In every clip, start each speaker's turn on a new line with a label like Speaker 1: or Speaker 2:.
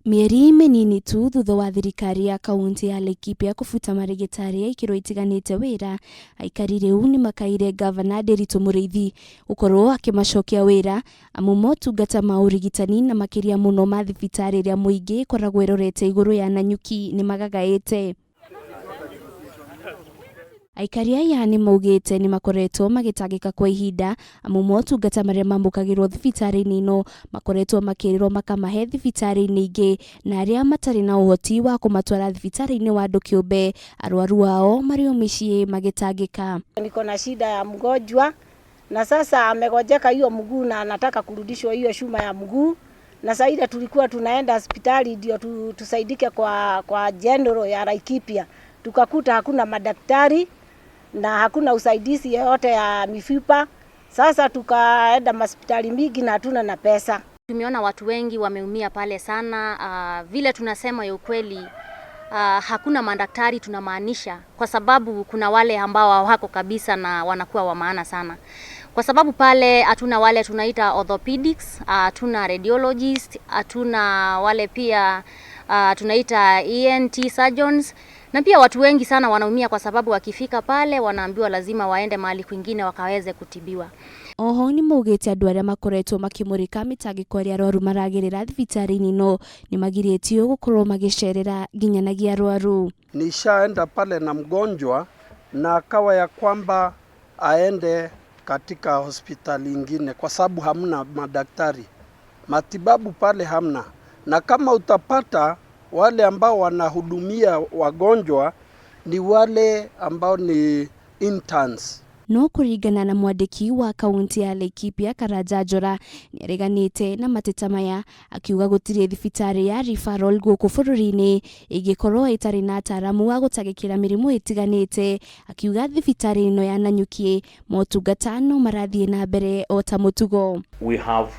Speaker 1: Mĩeri mĩnini tu thutha wa thirikari ya kaunti ya Laikipia kũbuta marĩgĩtarĩ a ikĩro itiganĩte wĩra, aikari rĩu nĩmakaĩire ngavana Ndiritu Mũrĩithi gũkorwo akĩmacokia wĩra amu motungata ma ũrigitani na makĩria mũno ma thibitarĩ ĩrĩa mũingĩ ĩkoragwo ĩrorete igũrũ ya Nanyuki nĩmagagaĩte. Aikari aya nĩ maugĩte nĩ makoretwo magĩtangĩka kwa ihinda amu motungata marĩa mamũkagĩrwo thibitarĩ-inĩ ĩno makoretwo makĩrĩrwo makamahe thibitarĩ-inĩ ingĩ na arĩa matarĩ na ũhoti wa kũmatwara thibitarĩ-inĩ wa andũ kĩũmbe arwaru ao marĩ o mĩciĩ magĩtangĩka.
Speaker 2: Niko na shida ya mgonjwa na sasa amegonjeka hiyo mguu na anataka kurudishwa hiyo chuma ya mguu, na saa ile tulikuwa tunaenda hospitali ndio tusaidike kwa general ya Laikipia, tukakuta hakuna madaktari na hakuna usaidizi yoyote ya mifupa. Sasa tukaenda hospitali mingi na hatuna na pesa.
Speaker 3: Tumeona watu wengi wameumia pale sana. Vile tunasema ya ukweli, hakuna madaktari tunamaanisha, kwa sababu kuna wale ambao hawako kabisa na wanakuwa wa maana sana, kwa sababu pale hatuna wale tunaita orthopedics, hatuna radiologist, hatuna wale pia tunaita ENT surgeons, na pia watu wengi sana wanaumia kwa sababu wakifika pale wanaambiwa lazima waende mahali kwingine wakaweze kutibiwa.
Speaker 1: Oho nĩ maugĩte andũ arĩa makoretwo makĩmũrĩka mĩtangĩko ĩrĩa arwaru maragerera thibitarĩ-inĩ ĩno nĩ magirĩtio gũkorwo magĩcerera nginyanagia arwaru.
Speaker 4: Nishaenda pale na mgonjwa na akawa ya kwamba aende katika hospitali ingine kwa sababu hamna madaktari, matibabu pale hamna, na kama utapata wale ambao wanahudumia wagonjwa ni wale ambao ni interns.
Speaker 1: No kũringana na mwandĩki wa kaunti ya Laikipia Karanja Njora nĩareganĩte na mateta maya akiuga gũtirĩ thibitarĩ ya referral gũkũ bũrũri-inĩ ĩngĩkorwo ĩtarĩ na ataaramu a gũtangĩkĩra mĩrimũ ĩtiganĩte, akiuga thibitarĩ ĩno ya Nanyuki motungata no marathiĩ na mbere o ta mũtugo.
Speaker 5: We have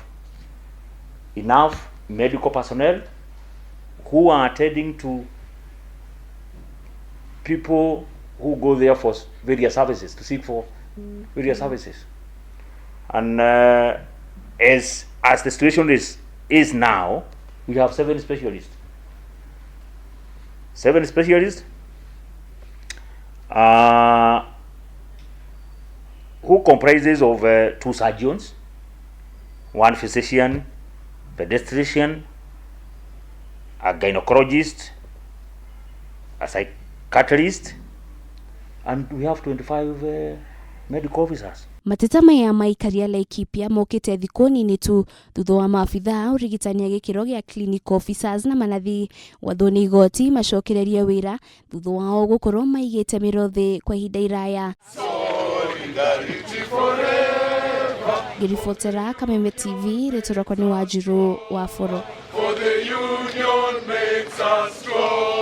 Speaker 5: enough medical personnel who are attending to people who go there for various services, to seek for various services. And as the situation is now, we have 7 specialists. 7 specialists who comprises of 2 surgeons, 1 physician, pediatrician, a gynecologist, a psychiatrist, and we have 25 medical officers.
Speaker 1: Mateta maya ma aikari a Laikipia mokĩte thikũ nini tu thutha wa maabithaa a ũrigitani a gĩkĩro gĩa clinical officers na manathi gwathwo nĩ igoti macokererie wĩra thutha wao gũkorwo maigĩte mĩro thĩ kwa ihinda iraya. Ngĩribotera Kameme TV, rĩtwa rĩakwa nĩ Wanjirũ wa Boro.
Speaker 6: For the union makes us strong.